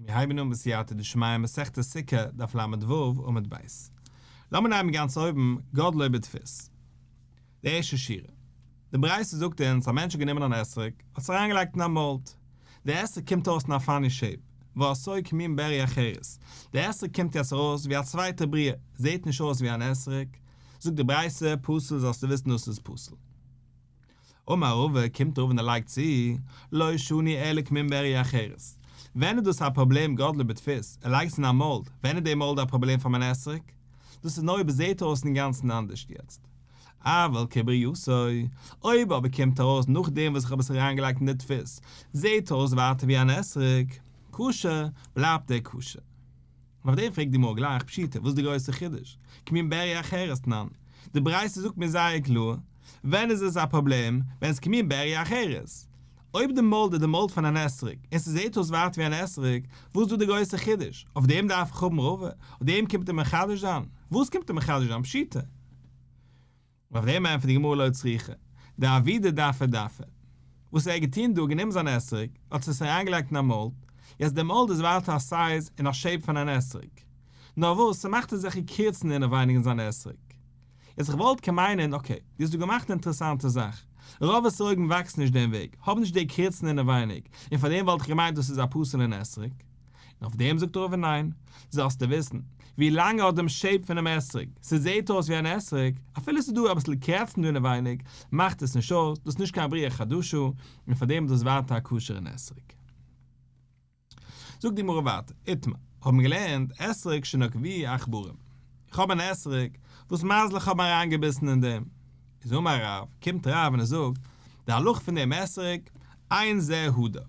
מיר הייבן אן בסייעתא דשמיא מסכת סוכה דף ל"ו עמוד ב'. לאמיר נעמען גאנץ אויבן, גודלו בדפוס. די ערשטע שורה. די ברייתא זאגט אונז א מענטש האט גענומען אן אתרוג, האט עס אריינגעלייגט אין א מאלד. די אתרוג קומט אויס אין א פאני שעיפ, ועשאו כמין בריה אחרת. די אתרוג קומט יעצט ארויס ווי א צווייטע בריאה, זעט נישט אויס ווי אן אתרוג. זאגט די ברייתא, פסול זאלסטו וויסן דאס איז פסול. אמר רבא, קומט רבא און ער לייגט צו, לא שנו אלא כמין בריה אחרת. ווען איז דאס א פראבלעם גודלו בדפוס, ער לייגט עס אין א מאלד, ווען איז די מאלד א פראבלעם פאר מיין אתרוג? דאס איז נאר אויב עס זעט אויס אינגאנצן אנדערשט יעצט. אבל כברייתו, אויב אבער קומט ארויס נאכדעם וואס איך האב עס אריינגעלייגט אין די דפוס, זעט אויס ווייטער ווי אן אתרוג, כשר, בלייבט ער כשר. און אויף דעם פרעגט די גמרא גלייך פשיטא וואס איז די גרויסע חידוש? כמין בריה אחרת תנן. די ברייתא זאגט מיר זייער קלאר, ווען איז עס א פראבלעם? ווען עס כמין בריה אחרת. אויב די מאלד איז די מאלד פון אן אתרוג, און ס'זעהט אויס ווייטער ווי אן אתרוג, וואס איז דא די גרויסע חידוש? אויף דעם דארף איך האבן רבא? אויף דעם קומט ער מחדש זיין? וואס קומט ער מחדש זיין? פשיטא. אויף דעם ענטפערט די גמרא לא צריכא, דעבידא דפי דפי. וואס ער האט געטון דא, גענומען זיין אתרוג, האט עס אריינגעלייגט אין א מאלד, יעצט די מאלד איז ווייטער א סייז און א שעיפ פון אן אתרוג, נאר וואס ס'מאכט אזעלכע קריצן אינעווייניג אין זיין אתרוג. יעצט איך וואלט קען מיינען, אקעי, דו האסט דא געמאכט א אינטערעסאנטע זאך, רוב אתרוגים וואקסן נישט דעם וועג, האבן נישט די קריצן אינעווייניג, און פאר דעם וואלט איך געמיינט דאס איז א פסול'ן אתרוג. און אויף דעם זאגט רבא ניין, זאלסטו וויסן, ווי לאנג ער האט דעם שעיפ פונעם אתרוג, ס'זעהט אויס ווי אן אתרוג, אפילו ס'איז דא אביסל קרעצן דא אינעווייניג, מאכט עס נישט אויס, דאס איז נישט קיין בריאה חדשה, און פאר דעם איז דאס ווייטער א כשר'ן אתרוג. זאגט די גמרא ווייטער, איתמר, האבן מיר געלערנט, אתרוג שנקבוהו עכברים, איך האב אן אתרוג וואס מייזלעך האבן אריינגעביסן אין דעם, איז אמר רב, קומט רב און ער זאגט, די הלכה פון דעם אתרוג, אין זה הדר.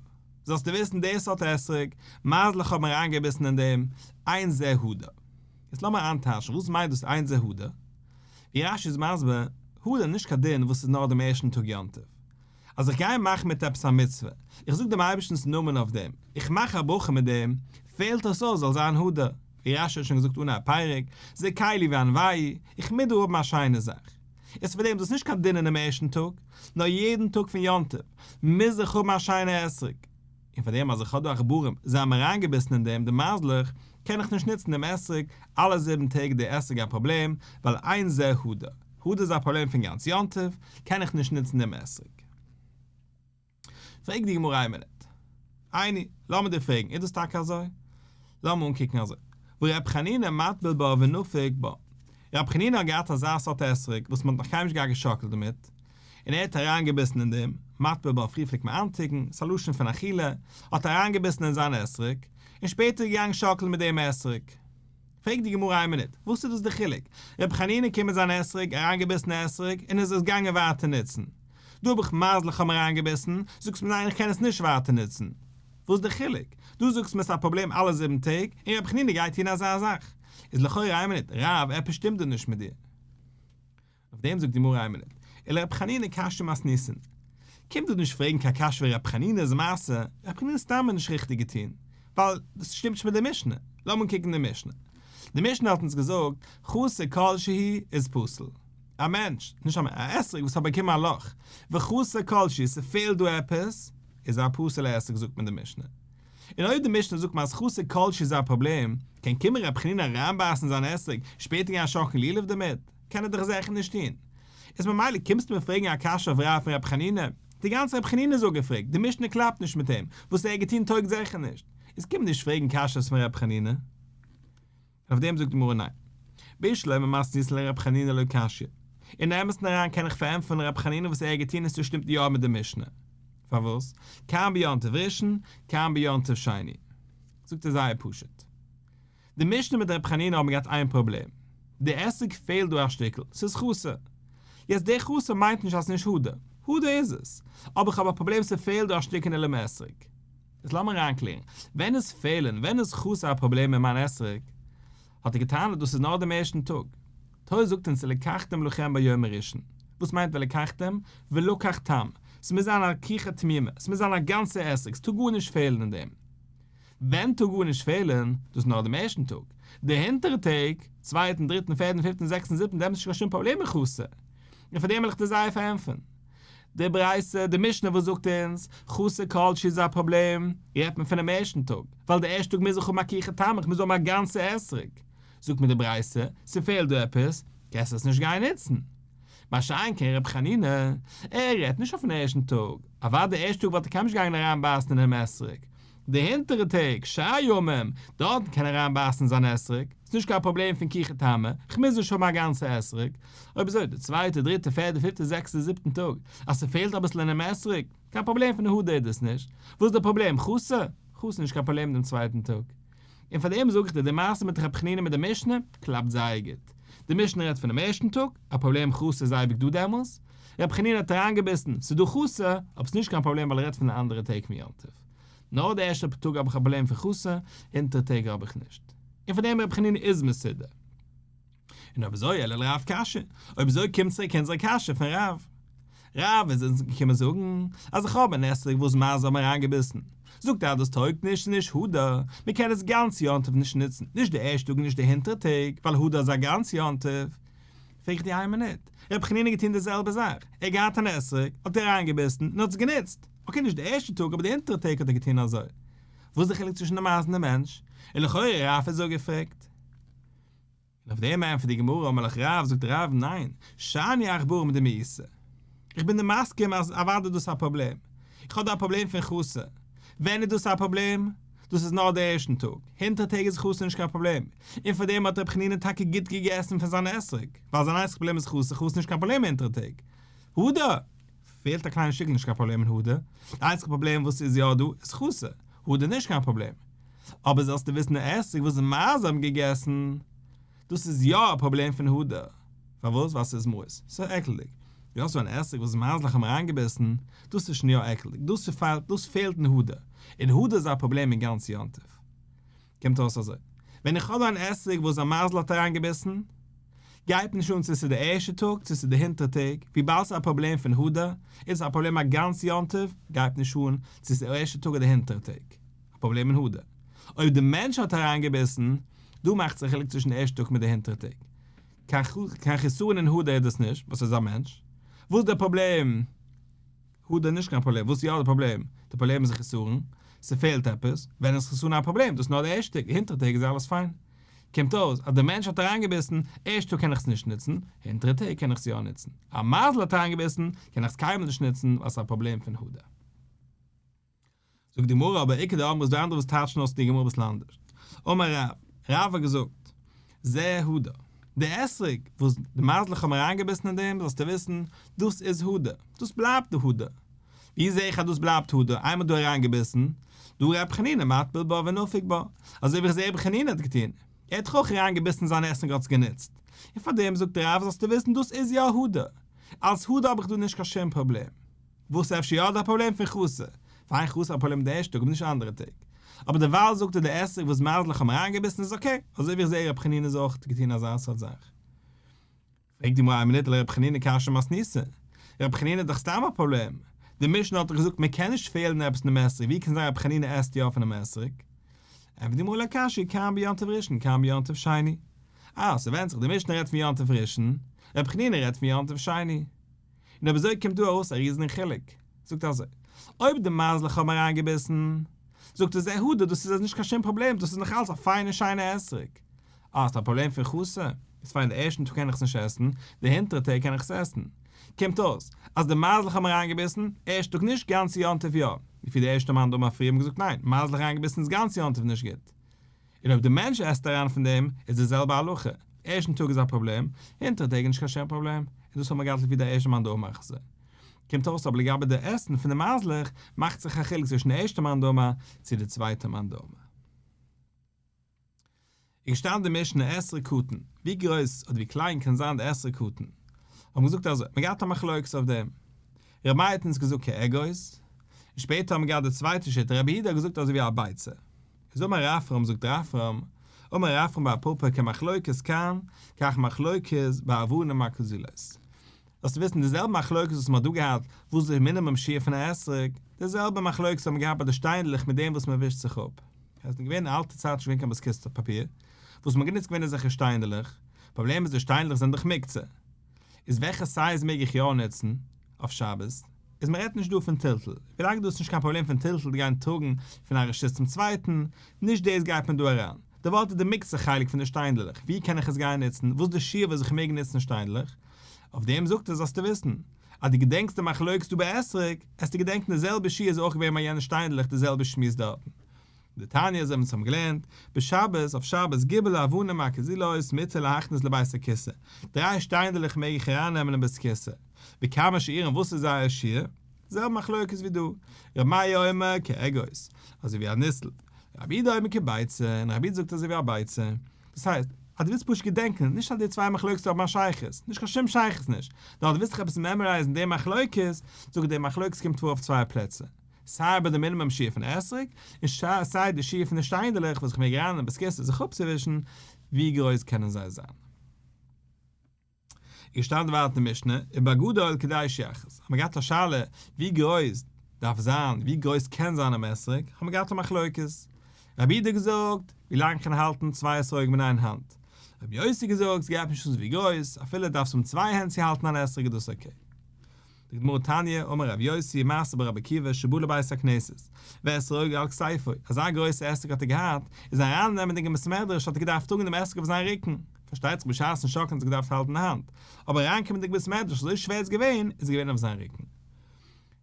זאלסטו וויסן די סארט אתרוג, מייזלעך האבן אריינגעביסן אין דעם, אין זה הדר. יעצט לאמיר איינטייטשן וואס מיינט דאס אין זה הדר? ווי רש"י איז מסביר, הדר איז נישט קיין דין וואס איז נאר דעם ערשטן טאג יום טוב. אז איך גיי מאכן מיט עפעס א מצוה, איך זאג דעם אייבערשטנ'ס נאמען אויף דעם, איך מאך א ברכה מיט דעם, פעלט עס אויס זאל זיין הדר. ווי רש"י האט שוין געזאגט אנהייב פרק, זה קלי ואנוהו, איך מוז דא האבן א שיינע זאך. איז פאר דעם דאס נישט קיין דין אינעם ערשטן טאג, נאר יעדן טאג פון יום טוב מוז איך האבן א שיינע אתרוג, און פאר דעם אז איך האב דא עכברים, זיי האבן אריינגעביסן אין דעם די מייזלעך, קען איך נישט נוצן דעם אתרוג, אלע זיבן טעג איז דער אתרוג א פראבלעם, ווייל אין זה הדר, הדר איז א פראבלעם פון גאנץ יום טוב, קען איך נישט נוצן דעם אתרוג. פרעגט די גמרא איין מינוט. איני, לאמיר דיר פרעגן, איז דאס טאקע אזוי? לאמיר אנקוקן אזוי. והא ר' חנינא מטביל בה ונפיק בה. ר' חנינא האט געהאט אזא סארט אתרוג וואס מען האט נאך קיינמאל נישט געהאט געשאקלט דערמיט, און ער האט אריינגעביסן אין דעם, מטביל בה פריער פלעגט מען איינטונקען, ס'איז א לשון פון אכילה, האט אריינגעביסן אין זיין אתרוג, און שפעטער געגאנגען שאקלן מיט דעם אתרוג. פרעגט די גמרא איין מינוט, וואס איז דאס די חילוק? רבי חנינא קומט מיט זיין אתרוג, אריינגעביסן אתרוג, און איז עס גאנגען ווייטער נוצן. דא האב איך מייזלעך האבן אריינגעביסן, זאגסט מיר ניין איך קען עס נישט ווייטער נוצן. וואס איז די חילוק? דא זאגסט מיר עס איז א פראבלעם אלע זיבן טעג, און רבי חנינא גייט טון אזא זאך. איז לכאורה איין מינוט, רב, עפעס שטימט דא נישט מיט דיר. אויף דעם זאגט די גמרא איין מינוט, ולר' חנינא קשיא מתניתין. קומט דא נישט פרעגן קיין קשיא ווי ר' חנינא'ס מעשה, ר' חנינא סתם האט נישט ריכטיג געטון, ווייל דאס שטימט נישט מיט די משנה, לאמיר קוקן די משנה. די משנה האט אונז געזאגט, חסר כל שהוא איז פסול. א מענטש, נישט א מענטש, א אתרוג וואס האט באקומען א לאך, וחסר כל שהוא, ס'פעלט דא עפעס, איז א פסול'ע אתרוג זאגט מען די משנה. און אויב די משנה זאגט מיר אז חסר כל שהוא איז א פראבלעם, קען קומען ר' חנינא אריינבייסן זיין אתרוג, שפעטער גיין שאקלן לולב דערמיט? קען ער דאך זעכער נישט טון. איז ממילא קומסטו מיר פרעגן א קשיא אויף רב פון ר' חנינא? די גאנצע ר' חנינא איז אפגעפרעגט, די משנה קלאפט נישט מיט אים, וואס ער האט געטון טויגט זעכער נישט. איז קום נישט פרעגן קשיות פון ר' חנינא. און אויף דעם זאגט די גמרא ניין. בשלמא מתניתין לר' חנינא לא קשיא. אין אמת'ן אריין קען איך פארענטפערן ר' חנינא וואס ער האט געטון און ס'שטימט יא מיט די משנה. פארוואס? כאן ביום טוב ראשון, כאן ביום טוב שני. זאגט ער זייער פשוט. די משנה מיט ר' חנינא האבן געהאט איין פראבלעם, די אתרוג פעלט דא א שטיקל, ס'איז חסר. יעצט די חסר מיינט נישט אז ס'נישט הדר, הדר איז עס, אבער איך האב א פראבלעם ס'פעלט דא א שטיק אינעם אתרוג. איז לאמיר אריינקלערן, ווען איז פעלן, ווען איז חסר א פראבלעם אין מיין אתרוג? האט ער געטענה'ט דאס איז נאר דעם ערשטן טאג. תורה זאגט אונז ולקחתם לכם ביום הראשון. וואס מיינט ולקחתם? ולקח תם. ס'מוז זיין א לקיחה תמימה, ס'מוז זיין א גאנצע אתרוג, ס'טאר גארנישט פעלן אין דעם. ווען טאר גארנישט פעלן, דאס נאר דעם ערשטן טאג. די הינטערע טעג, צווייטן, דריטן, פערטן, פיפטן, זעקסטן, זיבטן, דעמאלטס איז נישט קיין שום פראבלעם מיט חסר. און פאר דעם וועל איך דיר זייער פארענטפערן. די ברייתא, די משנה וואס זאגט אונז, חסר כל שהוא איז א פראבלעם, רעדט מען פונעם ערשטן טאג, ווייל די ערשטע טאג מוז איך האבן א קיחה תמה, איך מוז האבן א גאנצע אתרוג. זאגט מיר די ברייתא, ס'פעלט דא עפעס, קענסט עס נישט גיין נוצן. מה שאין כן ר' חנינא, ער רעדט נישט אויפן ערשטן טאג, אוודאי די ערשטע טאג וואלט ער קיינמאל נישט געגאנגען אריינבייסן אינעם אתרוג, די הינטערע טעג, שאר ימים, דארטן קען ער אריינבייסן זיין אתרוג, ס'איז נישט קיין פראבלעם פון קיחה תמה, כ'מוז נישט האבן א גאנצע אתרוג. אויב אזוי, די צווייטע, דריטע, פערטע, פיפטע, זעקסטע, זיבטן טאג, אז ס'פעלט אביסל אינעם אתרוג, קיין פראבלעם פון הדר איז דאס נישט. וואס איז די פראבלעם? חסר? חסר איז נישט קיין פראבלעם דעם צווייטן טאג. און פאר דעם זאג איך דיר, די מעשה מיט ר' חנינא מיט די משנה, קלאפט זייער גוט. די משנה רעדט פונעם ערשטן טאג, א פראבלעם חסר איז אייביג דא דעמאלס. ר' חנינא האט אריינגעביסן, ס'איז דא חסר, אבער ס'איז נישט קיין פראבלעם ווייל ער רעדט פון די אנדערע טעג פון יום טוב. נאר די ערשטע טאג האב איך א פראבלעם פון חסר, הינטערע טעג האב איך נישט. און פאר דעם ר' חנינא איז מסודר. און אויב אזוי אלא לרב קשיא, אויב אזוי קומט צוריק אונזערע קשיא פון רב. רב איז אונז געקומען זאגן אז איך האב אן אתרוג וואס מייז האבן אריינגעביסן, זאגט ער אז דאס טויגט נישט ס'איז נישט הדר, מען קען עס גאנץ יום טוב נישט נוצן, נישט די ערשטע טאג און נישט די הינטערע טעג, ווייל הדר איז א גאנץ יום טוב. פרעג איך דיר איין מינוט, ר' חנינא האט געטון די זעלבע זאך, ער האט געהאט אן אתרוג, האט ער אריינגעביסן און האט עס גענוצט, אקעי נישט די ערשטע טאג אבער די הינטערע טעג האט ער געטון אזוי. וואס איז די חילוק צווישן די מייז און די מענטש? און לכאורה רב איז אפגעפרעגט. און אויף דעם ענטפערט די גמרא אמר לך רב, זאגט רב ניין, שאני עכברים דמאיסי. איך בין דיר מסכים אז אוודאי דאס איז א פראבלעם. איך האב דא א פראבלעם פון חסר. ווען איז דאס א פראבלעם? דאס איז נאר די ערשטן טאג. הינטערע טעג איז חסר נישט קיין פראבלעם. און פאר דעם האט רבי חנינא טאקע גוט געגעסן פון זיין אתרוג, ווייל זיין איינציגע פראבלעם איז חסר, חסר נישט קיין פראבלעם הינטערע טעג. הדר! פעלט א קליינע שטיקל נישט קיין פראבלעם אין הדר, די איינציגע פראבלעם וואס איז יא דא איז חסר, הדר נישט קיין פראבלעם. אבער זאלסטו וויסן די אתרוג וואס די מייז האבן געגעסן, דאס איז יא א פראבלעם פון הדר. פארוואס? ווייל ס'איז מיאוס, ס'איז עקלדיג. דו האסט דא אן אתרוג וואס מייזלעך האבן אריינגעביסן, דאס איז שוין יא עקלדיג, דאס פעלט, דאס פעלט אין הדר, און הדר איז א פראבלעם אין גאנץ יום טוב. קומט אויס אזוי, ווען איך האב דא אן אתרוג וואס א מייזל האט אריינגעביסן, גייט נישט אן צו ס'איז די ערשטע טאג צו ס'איז די הינטערע טעג, וויבאלד ס'איז א פראבלעם פון הדר, איז עס א פראבלעם א גאנץ יום טוב, גייט נישט אן צו ס'איז די ערשטע טאג אדער די הינטערע טעג, א פראבלעם אין הדר. אויב די מענטש האט אריינגעביסן, דא מאכט זיך א חילוק צווישן די ערשטע טאג מיט די הינטערע טעג. קיין חסרון אין הדר איז דאס נישט, וואס איז א מענטש? וואס איז דער פראבלעם? הדר נישט קיין פראבלעם, וואס איז יא די פראבלעם? די פראבלעם איז חסרון, ס'פעלט עפעס, ווען איז חסרון א פראבלעם? דאס איז נאר די ערשטע טאג, הינטערע טעג איז אלעס פיין. קומט אויס אז די מענטש האט אריינגעביסן, ערשטע טאג קען איך עס נישט נוצן, הינטערע טעג קען איך עס יא נוצן. א מייזל האט אריינגעביסן, קען איך עס קיינמאל נישט נוצן ווייל ס'איז א פראבלעם פון הדר. זאגט די גמרא אבער איכא דאמרי איז דא אנדערע וואס טייטשן אויס די גמרא אביסל אנדערש. אמר רב, רב האט געזאגט, זה הדר, די אתרוג וואס די מייזלעך האבן אריינגעביסן אין דעם זאלסטו וויסן, דאס איז הדר, דאס בלייבט די הדר. ווי זע איך אז דאס בלייבט הדר, איינמאל דא אריינגעביסן, דהא ר' חנינא מטביל בה ונפיק בה, אזוי ווי איך זע ר' חנינא האט געטון, ער האט דאך אויך אריינגעביסן אין זיין אתרוג האט עס גענוצט, און פארדעם זאגט רב זאלסטו וויסן דאס איז יא הדר, אלס הדר האב איך דא נישט קיין שום פראבלעם. וואס איז אפשר יא די פראבלעם פון חסר? פיין חסר א פראבלעם די ערשטע טאג אבער נישט אנדערע טעג. אבער דערווייל זאגט ער די אתרוג וואס מייזלעך האבן אריינגעביסן איז אקעי, אזוי ווי איך זעה ר' חנינא איז אויך געטון אזא סארט זאך. פרעגט די גמרא איין מינוט ולר' חנינא קשיא מתניתין, ר' חנינא איז דאך סתם א פראבלעם, די משנה האט דאך געזאגט מען קען נישט פעלן עפעס אינעם אתרוג, ווי קען זיין ר' חנינא עסט יא פונעם אתרוג? ענטפערט די גמרא לא קשיא כאן ביום טוב ראשון כאן ביום טוב שני. אה, ס'ווענדט זיך, די משנה רעדט פון יום טוב ראשון, ר' חנינא רעדט פון יום טוב שני. און אויב אזוי קומט דא ארויס א ריזן חילוק. זאגט אזוי, אויב די מייזלעך האבן אריינגעביסן, זאגט ער זה הדר, דאס איז נישט קיין שום פראבלעם, דאס איז נאך אלץ א פיינע שיינע אתרוג. אה, האסט א פראבלעם פון חסר? איז פיין, די ערשטן טאג קען איך עס נישט עסן, די הינטערע טעג קען איך עס עסן. קומט אויס, אז די מייזלעך האבן אריינגעביסן, ערשט טאג נישט, גאנצע יום טוב יא. לפי די ערשטע מאן דאמר פריער האבן געזאגט ניין, מייזלעך אריינגעביסן איז גאנץ יום טוב נישט גוט. און אויב די מענטש עסט אריין פון דעם איז די זעלבע הלכה, ערשטן טאג איז א פראבלעם, הינטערע טעג איז נישט קיין שום פראבלעם, און דאס האט מען געהאט לפי די ערשטע מאן דאמר אזוי. קומט אויס אבער לגבי די עסן פון די מייזלעך מאכט זיך א חילוק צווישן די ערשטע מאן דאמר צו די צווייטע מאן דאמר. איז געשטאנען די משנה אתרוג קטן, ווי גרויס אדער ווי קליין קען זיין די אתרוג קטן? האט מען געזאגט אזוי, מען געהאט א מחלוקת אויף דעם, ר' מאיר האט אונז געזאגט כאגוז, און שפעטער האט מען געהאט די צווייטע שיטה רבי יהודה האט געזאגט אזוי ווי א ביצה. איז אמר רפרם זאגט רפרם, אמר רפרם בר פפא כמחלוקת כאן, כך מחלוקת באבנים הקזולות. זאלסטו וויסן די זעלבע מחלוקת וואס מען האט דא געהאט וואס איז די מינימום שיעור פון א אתרוג, די זעלבע מחלוקת האט מען געהאט ביי די שטיינדלעך מיט דעם וואס מען ווישט זיך אפ. עס איז געווען אין אלטע צייט נישט געווען קיין בית הכסא פאפיר, וואס מען האט גענוצט געווען אזעלכע שטיינדלעך, פראבלעם איז די שטיינדלעך זענען דאך מוקצה, איז וועלכע סייז מעג איך יא נוצן אויף שבת? איז מען רעדט נישט דא פון טלטול, ווילאנג דא איז נישט קיין פראבלעם פון טלטול גיין טראגן פון א רשות צום צווייטן, נישט דאס גייט מען דא אריין, די ווארט איז די מוקצה חלק פון די שטיינדלעך, ווי קען איך עס גיין נוצן, וואס איז די שיעור וואס איך מעג נוצן שטיינדלעך, אויף דעם זאגט ער זאלסטו וויסן, אז דו געדענקסט די מחלוקת דא ביי אתרוג, עסטו געדענקן די זעלבע שיעור איז אויך געווען ביי יענע שטיינדלעך די זעלבע שמועס דארטן. דתניא אזוי ווי אונז האבן געלערנט, בשבת אויף שבת ג' אבנים הקזולות מותר להכניס לבית הכסא, דריי שטיינדלעך מעג איך ארייננעמען אין בית כסא, וכמה שיעורן וואס איז זייער שיעור? זעלבע מחלוקת ווי דא, ר' מאיר אומר כאגוז, אזוי ווי א ניסל, רבי יהודה אומר כביצה, און רבי יהודה זאגט אזוי ווי א ביצה, דאס הייסט, אז דו ווילסט פשוט געדענקען, נישט אז די צוויי מחלוקת'ן האבן א שייכות, נישט קיין שום שייכות נישט, נאר דו ווילסט דיך עפעס מעמארייזן די מחלוקת, זאג איך די מחלוקת קומט פאר אויף צוויי פלעצער, סיי ביי די מינימום שיעור פון אתרוג, און סיי די שיעור פון די שטיינדעלעך וואס איך מעג אריין אין בית כסא זיך אפצואווישן, ווי גרויס קענען זיי זיין? איז געשטאנען ווייטער אין משנה, ובגדול כדי שיכריז, האט מען געהאט א שאלה ווי גרויס דארף זיין, ווי גרויס קען זיין אן אתרוג, האט מען געהאט א מחלוקת, רבי יהודה געזאגט, ווי לאנג כ'קען האלטן צוויי אתרוגים אין איין האנט, רבי יוסי געזאגט, ס'גייט נישט אן ווי גרויס, אפילו דארפסט האבן צוויי הענט צו האלטן אן אתרוג איז דאס okay. די גמרא תניא, אמר רבי יוסי, מעשה ברבי עקיבא שבא לבית הכנסת, ואתרוגו על כתפו, אזא גרויסע אתרוג האט ער געהאט, איז ארייננעמענדיג אין בית מדרש האט ער געדארפט טראגן דעם אתרוג אויף זיין רוקן, פארשטייט זיך בשעת'ן שאקלען האט ער געדארפט האלטן די האנט, אבער אריינקומענדיג בית מדרש אזוי שווער איז געווען, איז געווען אויף זיין רוקן.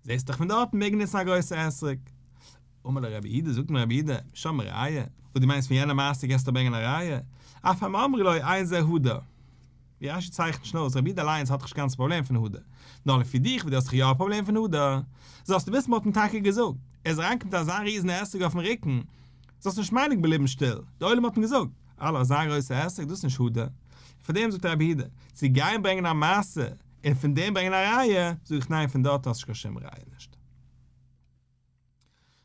זעסט דאך פון דארטן מעג נוצן א גרויסע אתרוג. אמר לו רבי יהודה, זאגט אים רבי יהודה, משם ראיה, וואס דו מיינסט פון יענע מעשה קענסטו ברענגען א ראיה, אף הם אמרו לו אין זה הדר. ווי רש"י צייכנט שוין אויס, רבי יהודה אליינס האט דאך נישט קיין פראבלעם פון הדר, נאר לפי דיך וואס דו האסט דאך יא א פראבלעם פון הדר, זאלסטו וויסן מ'האט אים טאקע געזאגט, ער איז אריינגעקומען מיט אזא ריזן אתרוג אויפן רוקן, זאלסט נישט מיינען געבליבן שטיל, די עולם האט אים געזאגט, אלא אזא גרויסע אתרוג, דאס איז נישט הדר. און פאר דעם זאגט רבי יהודה, צו גיין ברענגען א מעשה און פון דעם ברענגען א ראיה, זאג איך ניין פון דארט האסט נישט קיין שום ראיה נישט.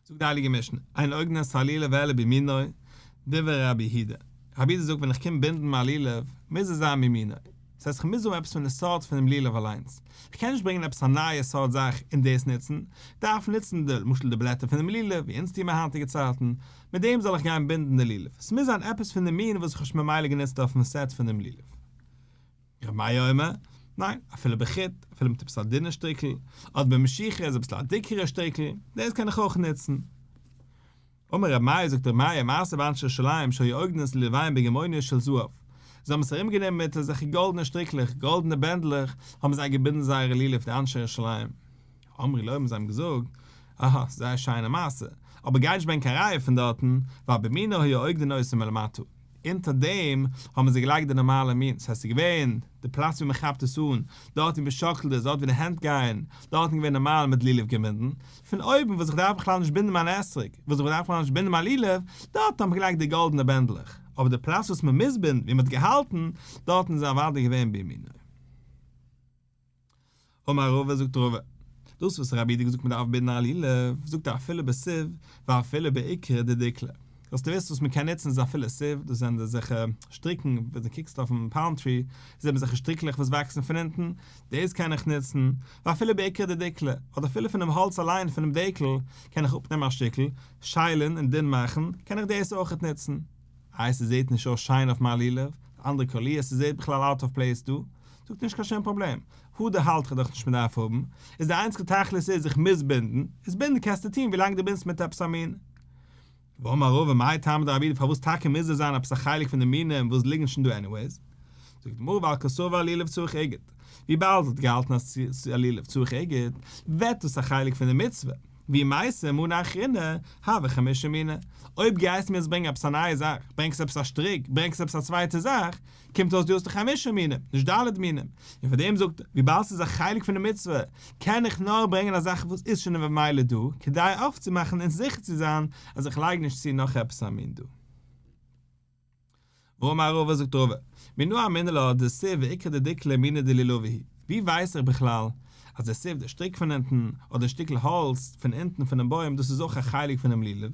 זאגט די הייליגע משנה, אין אוגדין את הלולב אלא במינו, דברי רבי יהודה. רבי יהודה זאגט ווען איך קום בינדן מיין לולב, מוז עס זיין ממינו. דאס הייסט איך מוז האבן עפעס פון די סארט פונעם לולב אליינס. איך קען נישט ברענגען עפעס א נייע סארט זאך און דאס נוצן. דארף נוצן די, למשל די בלעטער פונעם לולב, ווי אונז טוען מיר היינטיגע צייטן. מיט דעם זאל איך גיין בינדן די לולב. ס'מוז זיין עפעס פון די מין וואס איך האב שוין ממילא גענוצט אויפן סעט פונעם לולב. רבי מאיר אומר, ניין, אפילו בחוט, אפילו מיט עפעס א דינע שטריקל, אדער במשיחה איז אביסל א דיקערע שטריקל, דאס קען איך אויך נוצן. אמר רבי מאיר, זאגט רבי מאיר, מעשה באנשי ירושלים שהיו אוגדין את לולביהן בגמוניות של זהב, זיי האבן עס ארומגענומען מיט אזעלכע גאלדענע שטריקלעך, גאלדענע בענדלעך, האבן זיי געבינדן זייערע לולב די אנשי ירושלים. אמרו לו, האבן זיי אים געזאגט, אהא, זייער שיינע מעשה, אבער גיי נישט ברענגען קיין ראיה פון דארטן, ווייל במינו היו אוגדין אותו מלמטה. אונטער דעם האבן זיי געלייגט די נארמאלע מין, ס'הייסט ס'איז געווען די פלאץ ווי מ'כאפט עס אן, דארט ווי מ'שאקלט עס, דארט ווי די הענט גייען, דארט איז געווען נארמאל מיט לולב געבינדן, פון אויבן וואס איך דארף בכלל נישט בינדן מיין אתרוג, וואס איך דארף בכלל נישט בינדן מיין לולב, דארט האט מען געלייגט די גאלדענע בענדלעך, אבער די פלאץ וואס מ'מוז בינדן, ווי מ'האט געהאלטן, דארטן איז אוודאי געווען במינו. אמר רבא זאגט רבא, דאס וואס רבי יהודה האט געזאגט מען דארף בינדן א לולב, זאגט ער אפילו בסיב ואפילו בעיקרא דדיקלא. זאלסטו וויסן וואס מען קען נוצן איז אפילו סיב, דאס זענען די אזעלכע שטריקן ווען דו קוקסט אויפן palm tree זעט מען אזעלכע שטריקלעך וואס וואקסן פון אונטן, דאס קען איך נוצן, ואפילו בעיקרא דדיקלא, אדער אפילו פונעם האלץ אליין פונעם דקל קען איך אפנעמען א שטיקל, שיילן און דין מאכן, קען איך דאס אויכעט נוצן. איי ס'זעט נישט אויס שיין אויף מיין לולב, אנדערע קאליר, ס'זעט בכלל out of place דא, זאגט נישט קיין שום פראבלעם, הדר האלט איך דאך נישט מ'דארף האבן, איז די איינציגע תכלית איז איך מוז בינדן, איז בינדן קענסטו טון ווילאנג דו בינדסט מיט עפעס א מין. ואמר רבא מאי טעמא דרבי יהודה פארוואס טאקע מוז עס זיין עפעס א חלק פון די מינים וואס ליגן שוין דא anyways? זאגט די גמרא ווייל קסבר לולב צריך אגד, וויבאלד האט געהאלטן אז א לולב צריך אגד, ווערט דאס א חלק פון די מצוה, ואי מייתי מנא אחרינא, הוה חמשה מיני. אויב גייסטו מיר יעצט ברענגען עפעס א נייע זאך, ברענגסט עפעס א שטריק, ברענגסט עפעס א צווייטע זאך, קומט אויס דו האסט דאך חמשה מינים, נישט ד' מינים. און פאר דעם זאגט ער, וויבאלד ס'איז א חלק פון די מצוה, קען איך נאר ברענגען א זאך וואס איז שוין ממילא דא, כדי אויפצומאכן און זיכער צו זיין אז איך לייג נישט צו נאך עפעס א מין דא. ואמר רבא זאגט רבא, מנא אמינא לה דסיב ועיקרא דדיקלא מינא דלולבא הוא, ווי ווייס איך בכלל אז די סיב די שטריק פון אונטן, אדער די שטיקל האלץ פון אונטן פונעם בוים דאס איז אויך א חלק פונעם לולב?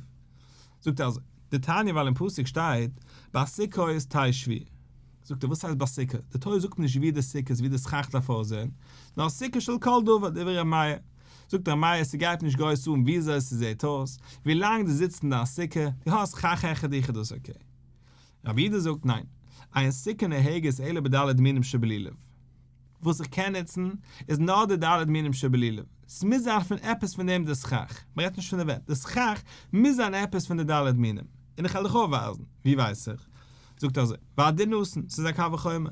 זאגט ער אזוי, דתניא ווייל אין פסוק שטייט בסוכות תשבו, זאגט ער וואס הייסט בסוכה, די תורה זאגט נישט ווי די סוכה איז ווי די סכך דארף אויסזען, נאר סוכה של כל דבר דברי ר' מאיר, זאגט ר' מאיר ס'גייט נישט גרויס אן וויאזוי ס'זעט אויס, ווילאנג דו זיצט אין דיין סוכה, דו האסט סכך העכער דיך איז דאס okay. רבי יהודה זאגט ניין, אין סוכה נוהגת אלא בד' מינים שבלולב. וואס איך קען נוצן איז נאר די ד' מינים שבלולב. ס'מוז זיין פון עפעס פון דעם די סכך, מ'רעדט נישט פון די ווענט, די סכך מוז זיין עפעס פון די ד' מינים, און איך וועל דיך אויפווייזן, ווי ווייס איך? זאגט אזוי, והדין נתון, ס'איז א קל וחומר,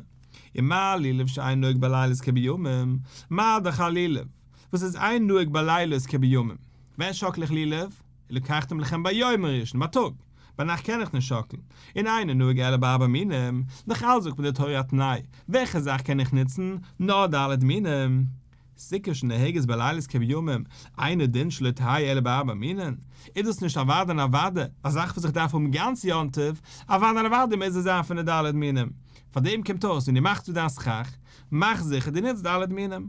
ומה לולב שאין נוהג בלילות כבימים, מה דאך א לולב, וואס איז אין נוהג בלילות כבימים, ווען שאקל איך לולב? ולקחתם לכם ביום הראשון, בייטאג, ביינאכט קען איך נישט שאקלן, און אינו נוהג אלא בארבעה מינים, נאך אלץ זאגט מיר די תורה א תנאי, וועלכע זאך קען איך נוצן, נאר ד' מינים. סוכה שנוהגת בלילות כבימים, אינו דין שלא תהא אלא בארבעה מינין, איז דאס נישט אוודאי און אוודאי א זאך וואס איך דארף האבן גאנץ יום טוב, אוודאי און אוודאי מוז עס זיין פון די ד' מינים, פארדעם קומט אויס ווען דו מאכסט דא דיין סכך, מאך זיכער דו נוצט ד' מינים.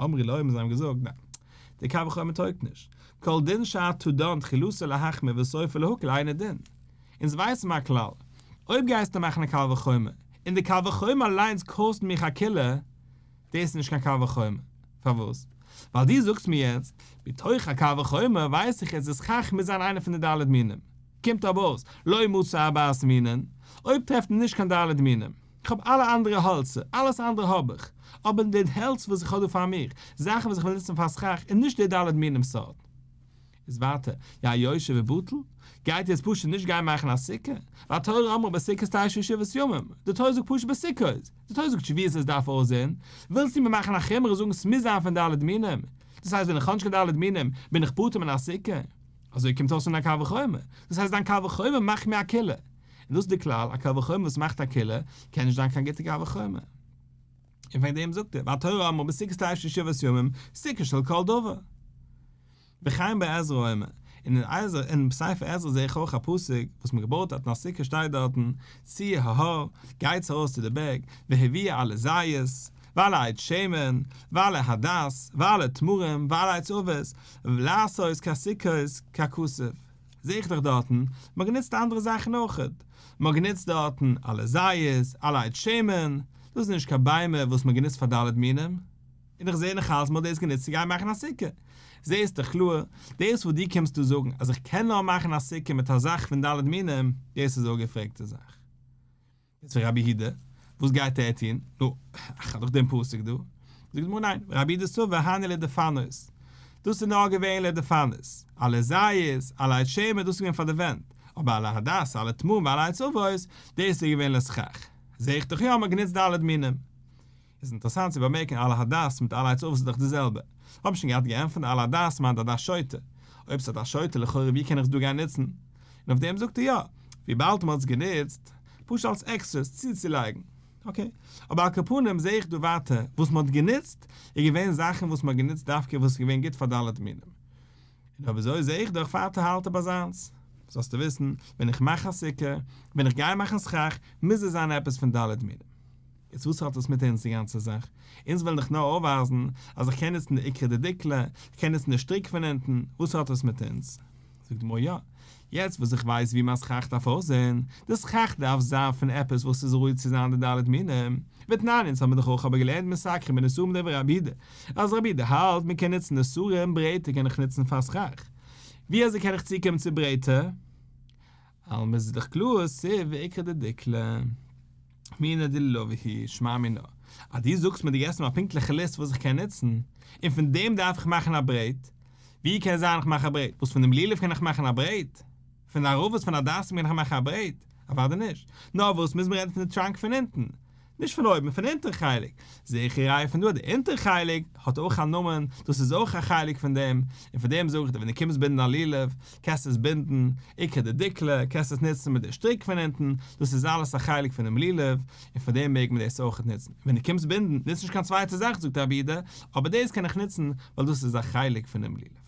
אמרו לו, זיי האבן געזאגט, ניין, די קל וחומר טויגט נישט, כל דין שאתה דן תחילתו להחמיר וסופו להקל אינו דין. אונז ווייסן מיר א כלל, אויב גייסטו מאכן א קל וחומר, און די קל וחומר אליינס קאסט מיך א קולא, דאס איז נישט קיין קל וחומר. פארוואס? ווייל דו זאגסט מיר יעצט, מתוך הקל וחומר ווייס איך יעצט די סכך מוז זיין איינע פון די ד' מינים. קומט אבער אויס, לא מצא ארבעת מינין, אויב טרעפט מען נישט קיין ד' מינים, איך האב אלע אנדערע האלצער, אלעס אנדערע האב איך, אבער די העלץ וואס איך האב דא פאר מיך, זאכן וואס איך וויל נוצן פאר סכך, איז נישט די ד' מינים סארט. איז ווייטער, יהא יושב ובטל, גייט יעצט פשוט נישט גיין מאכן א סוכה, והתורה אמרה בסוכות תשבו שבעת ימים, די תורה זאגט פשוט בסוכות, די תורה זאגט נישט ווי עס דארף אויסזען, ווילסטו מיר מאכן א חומרא און זאגן ס'מוז זיין פון ד' מינים, דאס הייסט ווען איך האב נישט קיין ד' מינים בין איך פטור מן הסוכה, אזוי קומט אויס פון א קל וחומר, דאס הייסט דיין קל וחומר מאכט מיר א קולא, און דאס איז די כלל, א קל וחומר וואס מאכט א קולא, קען נישט זיין קיין גוטע קל וחומר. און וועגן דעם זאגט ער, והתורה אמרה בסוכות תשבו שבעת ימים, סוכה של כל דבר. וכן בעזרא אומר, און אין עזרא, אין ספר עזרא זעה איך אויך א פסוק וואס מען געבויט דארטן א סוכה שטייט דארטן, צאו ההר, גייטס ארויס צו די בערג, והביאו עלי זית, ועלי עץ שמן, ועלי הדס, ועלי תמרים, ועלי עץ עבות, לעשות כסוכות ככתוב. זעה איך דאך דארטן, מען האט גענוצט אנדערע זאכן אויכעט, מען האט גענוצט דארטן עלי זית, עלי עץ שמן, דאס איז נישט קיין ביימער וואס מען האט גענוצט פאר ד' מינים. און איך זעה נאך אלץ מ'האט דאס גענוצט צו גיין מאכן א סוכה. זעהסט דאך קלאר, דאס וואס דו קומסט דא זאגן אז איך קען נאר מאכן א סוכה מיט א זאך פון ד' מינים, דאס איז א אפגעפרעגטע זאך. יעצט פון רבי יהודה, וואס גייט ער טון? נו, איך האב דאך דעם פסוק דא. זאגט די גמרא ניין, רבי יהודה סבר הני לדפנות. דאס איז נאר געווען לדפנות. עלי זית, עלי עץ שמן, דאס איז געווען פאר די ווענט. אבער עלי הדס, עלי תמרים ועלי עץ עבות, דאס איז געווען לסכך. זעה איך דאך יא מ'האט גענוצט ד' מינים. איז אינטערעסאנט צו באמערקן עלי הדס מיט עלי עץ עבות איז דאך די זעלבע. האב שוין געהאט געענטפערט עלי הדס מיינט הדס שוטה. אויב ס'איז הדס שוטה לכאורה ווי קען איך עס דא גיין נוצן? און אויף דעם זאגט ער יא, וויבאלד מ'האט עס גענוצט פשוט אלס עקסטרעס צוצולייגן. אקעי. אבער על כל פנים זעה איך דא ווייטער וואס מ'האט גענוצט איז געווען זאכן וואס מ'האט גענוצט דווקא וואס איז געווען גוט פאר ד' מינים. און אויב אזוי זעה איך דאך ווייטער האלט ער ביי זיינס. זאלסטו וויסן, ווען איך מאך א סוכה, ווען איך גיי מאכן סכך, מוז עס זיין עפעס פון ד' מינים. יעצט וואס האט עס מיט אונז די גאנצע זאך? אונז ווילן דאך נאר אויפווייזן אז איך קען נוצן די עיקרא דדיקלא, איך קען נוצן די שטריק פון אונטן, וואס האט עס מיט אונז? זאגט די גמרא יא, יעצט וואס איך ווייס ווי מיין סכך דארף אויסזען, די סכך דארף זיין פון עפעס וואס איז ראוי צו זיין די ד' מינים, ותנן אונז האבן דאך אויך אבער געלערנט מסככין בנסרים דברי רבי יהודה, אז רבי יהודה האלט מען קען נוצן נסרים ברעטער קען איך נוצן פאר סכך, ווי אזוי קען איך צוקומען צו ברעטער? אלמא איז דאך קלאר סיב ועיקרא דדיקלא מינה דלולבא הוא שמע מינה אז דו זאגסט מיר דו געסט מיר א פונקטליכע ליסט וואס איך קען נוצן און פון דעם דארף איך מאכן א ברעט ווי קען זיין איך מאך א ברעט וואס פון דעם לולב קען איך מאכן א ברעט פון די ערבות פון הדסים קען איך מאכן א ברעט אוודאי נישט נאר וואס מוז מען רעדן פון די trunk פון אונטן נישט פון אויבן, פון אונטער חלק. זעה איך ראיה פון דא אז די אונטער חלק האט אויך א נאמען, דאס איז אויך א חלק פון דעם, און פון דעם זאג איך דיר ווען דו קומסט בינדן א לולב, קענסטו עס בינדן, עיקרא דדיקלא, קענסט עס נוצן מיט די שטריק פון אונטן, דאס איז אלעס א חלק פונעם לולב, און פון דעם מעג מען דאס אויך נוצן. ווען דו קומסט בינדן, נוץ נישט קיין צווייטע זאך זאגט רבי יהודה, אבער דאס קען איך נוצן, ווייל דאס איז א חלק פונעם לולב.